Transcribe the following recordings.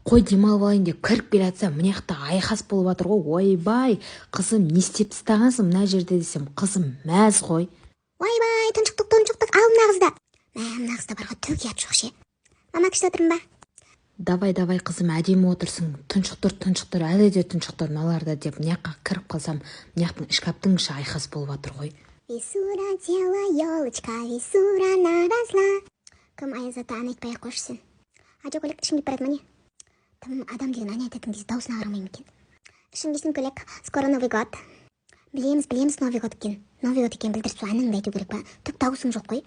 Қой, демалып алайын деп кіріп келе жатсам, мына жақта айқас болып жатыр ғой. Ойбай, қызым, не істеп тастағансың мына жерде десем, қызым мәз ғой. Ойбай, тұншықтық, тұншықтық! Ал мына қызды, мә, мына қызда бар ғой, түк ұят жоқ ше. Мама, күшті отырмын ба? Давай, давай, қызым, әдемі отырсың. Тұншықтыр, тұншықтыр, әлі де тұншықтыр мыналарды деп, мына жаққа кіріп қалсам, мына жақтың шкафтың іші айқас болып жатыр ғой. Весу родила елочка, весу рано росла. Кім, Аяз ата? Ән айтпай ақ қойшы сен. А, жоқ, көйлек ішім киіп барады ма, не? Тым адам деген ән айтатын кезде дауысына қарамай ма екен? Ішің кисін, көйлек. Скоро Новый год. Білеміз, білеміз, Новый год екен. Новый год екенін білдіріп, сол әніңді айту керек па? Түк дауысың жоқ қой.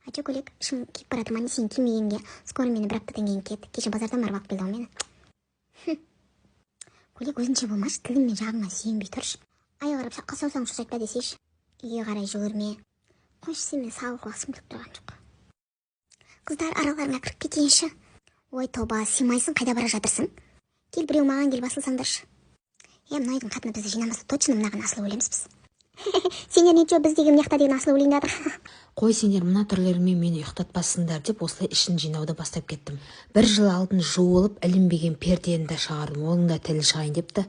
А че, көйлек ішің киіп бара жатыр ма, не? Сен кимегенге скоро мені бір аптадан кейін киеді. Кеше базардан барып алып келді ғой мені. Көйлек, өзінше болмашы, тілің мен жағыңа сүйенбей тұршы. Ай, қарап саусағың шошайтпа десейші. Үйге қарай жүгірме. Қойшы, сенімен сабақ оқығым келіп тұрған жоқ. Қыздар, араларыңа кіріп кетейінші. Ой, тоба, сыймайсың, қайда бара жатырсың? Кел, біреу маған келіп асылсаңдаршы. Е, мына үйдің қатыны бізді жинамаса, точно мынаған асылып өлеміз біз. Сендер ничего, біз деген мына жақта деген асылып өлейін деп жатыр. Қой, сендер мына түрлеріңмен мені ұйықтатпассыңдар деп, осылай ішін жинауды бастап кеттім. Бір жыл алдын жуылып ілінбеген пердені де шығардым, оның да тілі шығайын депті.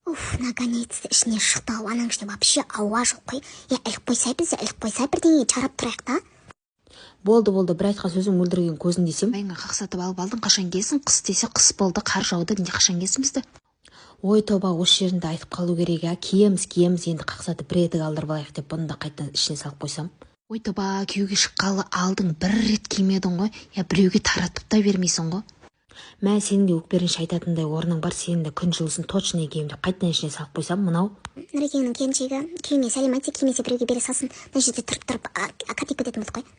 Уф, наконец-то ішіне шықты ау. Ананың ішінде вообще ауа жоқ қой. Е, іліп қойсай, бізді іліп қойсай, бірдеңеге чарап тұрайық та. Болды, болды, бір айтқан сөзің өлтірген көзің десем, байыңа қақсатып алып алдың, қашан келсін? Қыс десе, қыс болды, қар жауды, не, қашан келсін бізді? Ой, тоба, осы жерінде айтып қалу керек. Ә, киеміз, киеміз енді, қақсатып бір етік алдырып алайық деп, бұны да қайтадан ішіне салып қойсам. Ой, тоба, күйеуге шыққалы алдың, бір рет кимедің ғой, я біреуге таратып та бермейсің ғой. Мә, сенің де өкперіңше айтатындай орның бар, сенің де күн жылысын, точно киемін деп, қайтадан ішіне салып қойсам, мынау. Нұрекеңнің келіншегі күйеуіме сәлем айтса, кимесе, біреуге бере салсын. Мына жерде тұрып тұрып қартайып кететін болдық қой.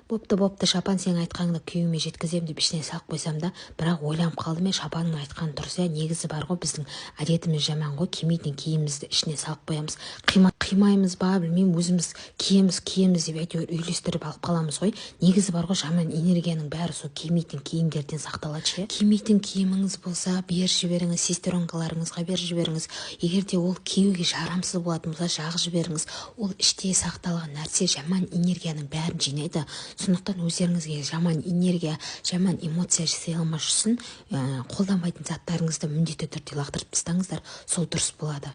Бопты, бопты, шапан, сенің айтқаныңды күйеуіме жеткіземін деп, ішіне салып қойсам да, бірақ ойланып қалдым. Мен, шапанның айтқаны дұрыс, иә. Негізі бар ғой, біздің әдетіміз жаман ғой, кимейтін киімімізді ішіне салып қоямыз. Қимаймыз ба, білмеймін, өзіміз киеміз, киеміз деп, әйтеуір үйлестіріп алып қаламыз ғой. Негізі бар ғой, жаман энергияның бәрі сол кимейтін киімдерден сақталады ше. Кимейтін киіміңіз болса, беріп жіберіңіз, сестренкаларыңызға беріп жіберіңіз. Егер де ол киюге жарамсыз болатын болса, жағып жіберіңіз. Ол іште сақталған нәрсе жаман энергияның бәрін жинайды. Сондықтан өздеріңізге жаман энергия, жаман эмоция сыйламас үшін қолданбайтын заттарыңызды міндетті түрде лақтырып тастаңыздар, сол дұрыс болады.